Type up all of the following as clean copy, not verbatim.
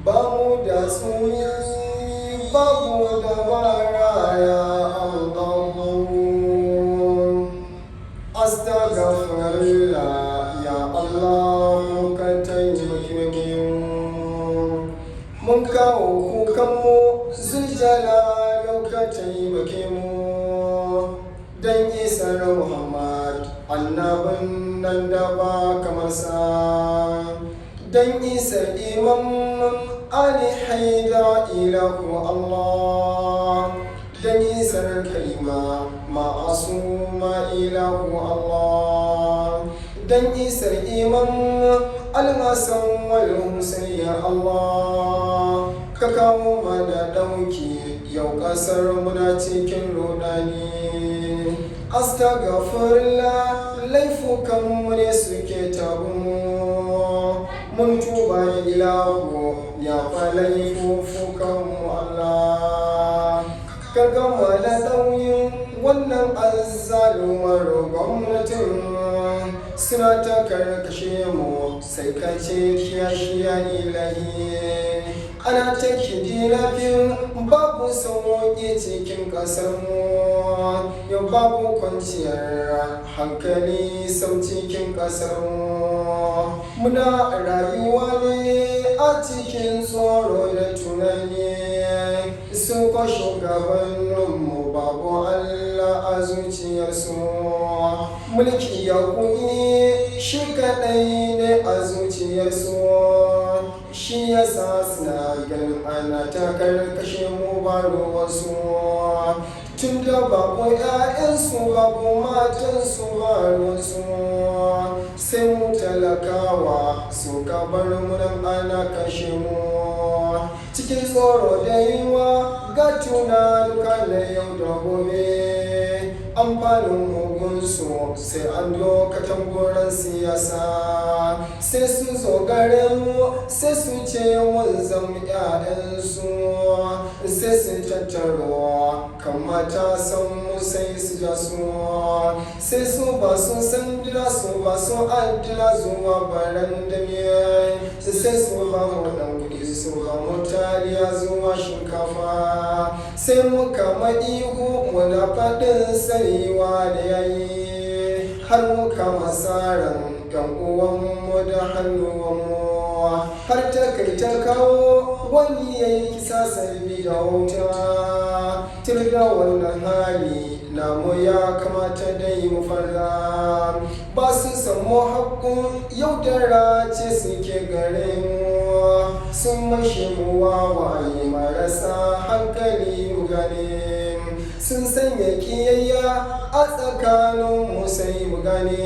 Ba mu da tsuni, babu dabara, ya Allahu. Astaghfirullah, ya Allah, ka taimake mu. Mun kawo kukanmu, Zuljalalu, ka taimake mu. Dan isar Muhammad, annabin nan da ba kamar sa. Dan isar Imam Ali Haidar, ilahu Allah. Dan isar kalima ma'asuma, ilahu Allah. Dan isar Imam Alhassan wal Husayn, ya Allah, ka kawo mana ɗauki, yau ƙasar muna cikin rudani. Astaghfirullah, laifukan mu ne suke tabu. Mun tuba, ilahu, ya fa laifukan mu. Allah, ka gama da ɗauyin wannan azzalumar gwamnatin, suna ta karkashe mu sai ka ce kiyashiya. Ilahi, ana ta kidnapping, babu sauƙi cikin ƙasar mu yau, babu kwanciyar hankali sau cikin ƙasar mu. Muna rayuwa ne a cikin tsoro da tunani. Su kwa shugabanninmu, babu Allah a zuciyarsu. Mulki ya kuɗi shi kaɗai ne a zuciyarsu, shi yasa suna ganin ana ta karkashe mu, ba ruwansu, tun da babu 'ya'yansu, babu matansu, ba ruwansu. Sai mu talakawa suka bar mu nan ana kashe mu cikin tsoro da yunwa. Ga tunanuka na yau da gobe, amfanin mugunsu sai an doka tamburan siyasa, sai su zo gare mu, sai su ce mun zama 'ya'yansu, sai su tattaro kan matasan mu, sai su ja su, sai su ba su sanduna, su ba su adduna zuwa barandami, sai su ba mu dan kuɗi, su ba mu taliya zuwa shinkafa, sai mu kama ihu muna faɗin saiwa da yayi, har mu kama saran yan uwanmu da hannuwanmu, har ta kai ta kawo wani ya yi kisa sabi da wuta. Tir da wannan hali namu, ya kamata dai mu farga. Ba su samu haƙƙun, yaudara ce suke gare mu, sun mashe mu wawaye marasa hankali. Mu gane sun sanya kiyayya a tsakanin mu, sai mu gane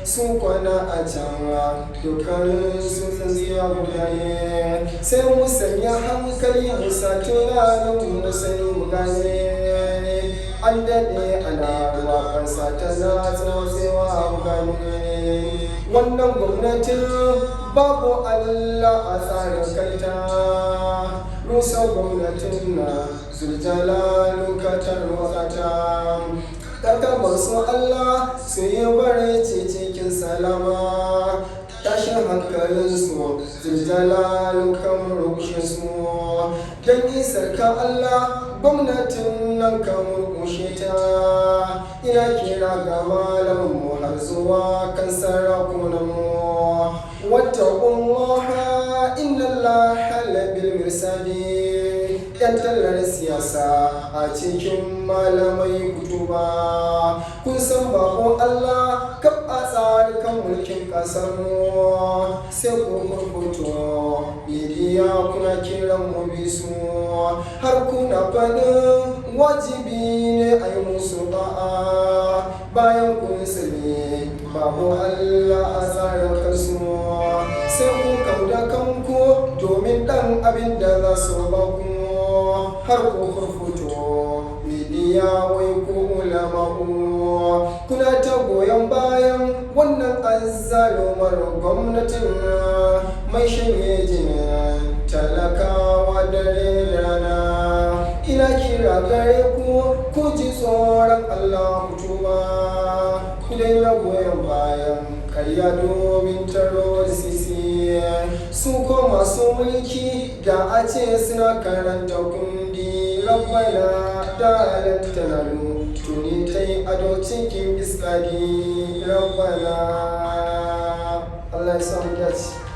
sun kwana a can, dukkan su tsintsiya guda ne. Sai mu sanya hankali, mu sa tunanin mu, sai mu gane an daɗe ana ruwa, ƙasa tana tsotsewa. Mu gane wannan gwamnatin babu Allah a tsarin kanta. Rusa gwamnatin na, Zuljalalu, ka tarwatsa ta. Su Allah su yi barci cikin salama. Tashin hankalinsu, Zuljalalu, ka murkushe su. Don isar ka Allah, gwamnatin nan ka murkushe ta. Ina kira ga malamanmu har zuwa kan sarakunanmu: wattaqullaha, inna Allaha labil mirsadi. Yan tallar siyasa a cikin malamai, kutuba kun san bako Allah kaf a tsarukan mulkin kasar mu, sai ku kurkuto bidiya kuna kiran mu bisu, har kuna faɗin wajibi ne a yi musu ba'a, bayan kun sani babu Allah a tsarin kansu. Sai ku kauda kanku domin ɗan abin da za su ba ku, har ku furfuto midiya wai ku ulama'u kuna ta goyon bayan wannan azzalumar gwamnatin mai shanye jinin talakawa dare da rana. Ina kira gare ku, ku ji tsoron Allah, ku tuba, ku daina goyon bayan karya domin taro da sisi. Hadisi. Su ko masu mulki da a ce suna karanta kundi, rabbana da lantanalu tuni ta yi ado cikin iskadi. Rabbana, Allah ya samu dace.